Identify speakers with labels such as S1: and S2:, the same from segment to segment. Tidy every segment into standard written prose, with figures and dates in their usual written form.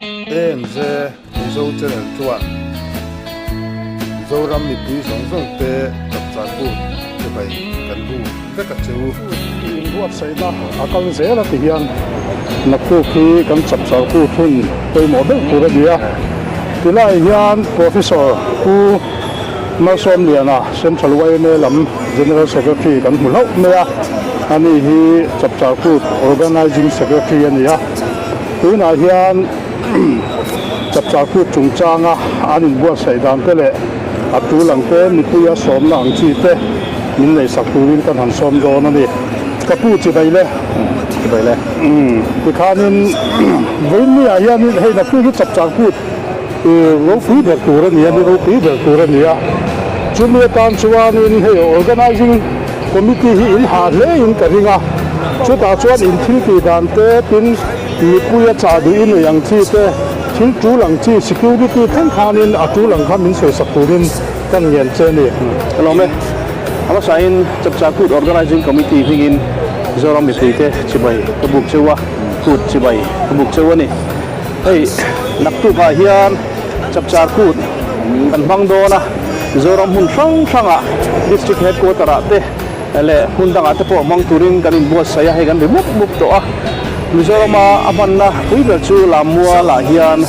S1: ANZ Mizo Channel chuan Zoram mipui zawng zawng te chapchar kut chibai kan bu vek a che u.
S2: Inbuatsaihna a kal zel a ti hian naktuk hi kan chapchar kut hun pawimawh deuh tur a ni a. Tilai hian Professor Pu Malsawmliana, Central yma lam General Secretary kan hmu hlauh mai a, ani hi chapchar kut Organising Secretary a ni a. Tunah hian chapchar kut chungchanga an inbuatsaih dan te leh a tul ang te mipuia sawmna ang chi te min neihsak turin kan han sawm dawn a ni. Ka pu chibai le.
S3: Chibai le.
S2: Tikhanin vawiinniah hianin hei naktuk hi chapchar kut ropui ber tur a ni a, ni ropui ber tur a ni a. Chumi atan chuanin hei organising Committee hi in hah hle in ka ring a, chutah chuan in thil tih dan te, tin mipui a chah duh i nei ang chi te, thil tul ang chi security thleng khanin a tul ang kha min sawisak turin kan ngen che a ni.
S3: Ka lawm e. A hmasain Chapchar Kut Organising Committee hmingin Zoram mipuite chibai ka buk cheu a, Kut chibai ka buk cheu a ni. Hei naktukah hian Chapchar Kut kan hmang dawn a, Mizoram hmun hrang hrangah District Headquarter ah te leh hmun dangah te pawh hmang turin kan inbuatsaih a, hei kan ri mup mup tawh a. Mizorama a hmanna pui ber chu Lammual ah hian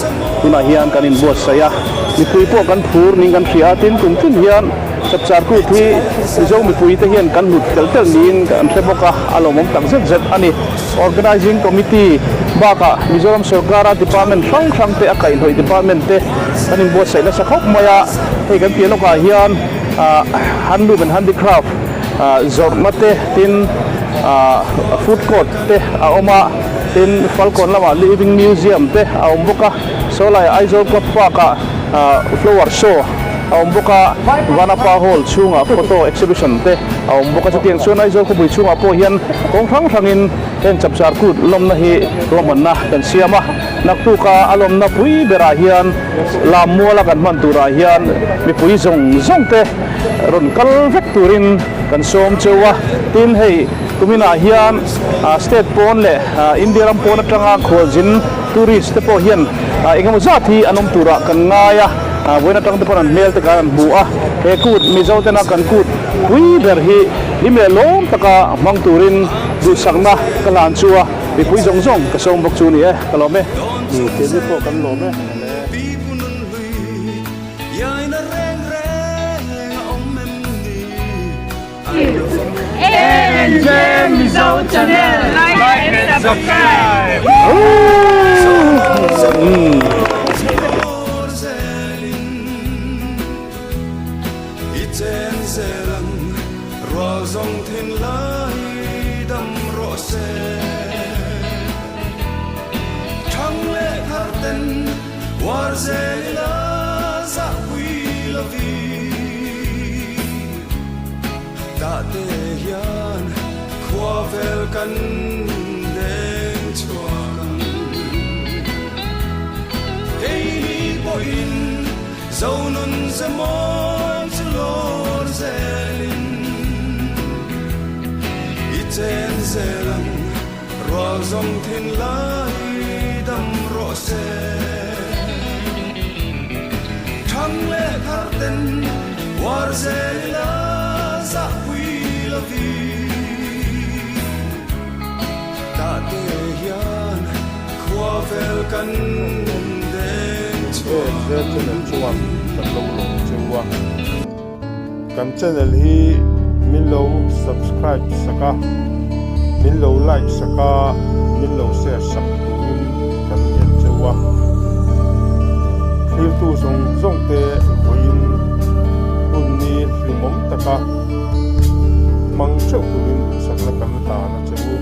S3: tunah hian kan inbuatsaih a, mipui pawh kan phur ning kan hria a, tin kum tin hian Chapchar Kut hi Mizo mipui te hian kan hlut tel tel niin kan hre bawk a, a lawmawm tak zet zet a ni. Organising Committee bakah Mizoram sawrkara department hrang hrang te a kaihhnawih department te kan inbuatsaih nasa khawp mai a, hei kan piah lawkah hian handloom and handicraft zawrhna te tin food court te a awm a, tin Falkawn lamah living museum te a awm bawk a, sawlai Aizawl Club Park ah flower show a awm bawk a, Vanapa Hall chhungah photo exhibition te a awm bawk a, chutiang chuan Aizawl khawpui chhungah pawh hian kawng hrang hrangin heng chapchar kut lawmna hi ruahmanna kan siam a, naktuka a lawmna pui berah hian lam muala kan hman turah hian mipui zawng zawng te rawn kal vek turin kan sawm cheu a, tin hei kuminah hian state pawn leh India ram pawn atanga khualzin tourist te pawh hian engemaw zat hi an awm turah kan ngai a. Vawiin atang te pawn an hmel te khan an hmu a, he kut Mizo tena kan kut pui ber hi hlim leh lawm taka hmang turin duhsakna ka hlan chu a, mipui zawng zawng ka sawm bawk chu ni e, ka lawm e.
S1: Keini pawh kan lawm e.
S4: Dah te hian khua vel kan deng chhuak ang. Keini pawhin Zonun ze mawi chu lawr zelin i chen zel ang rual zawng thin lai dam rawh se. Thang leh thar ten uar zel ila zahpui lovi. Tah te hian khua vel kan deng chhuak.
S1: ANZ channel chuan kan lo lawm cheu a. Kan channel hi min lo subscribe sak a, min lo like sak a, min lo share sak turin kan ngen cheu a. Thiltu zawng zawng te vawiin hun ni hlimawm taka hmang theuh turin duhsakna kan hlan a che u.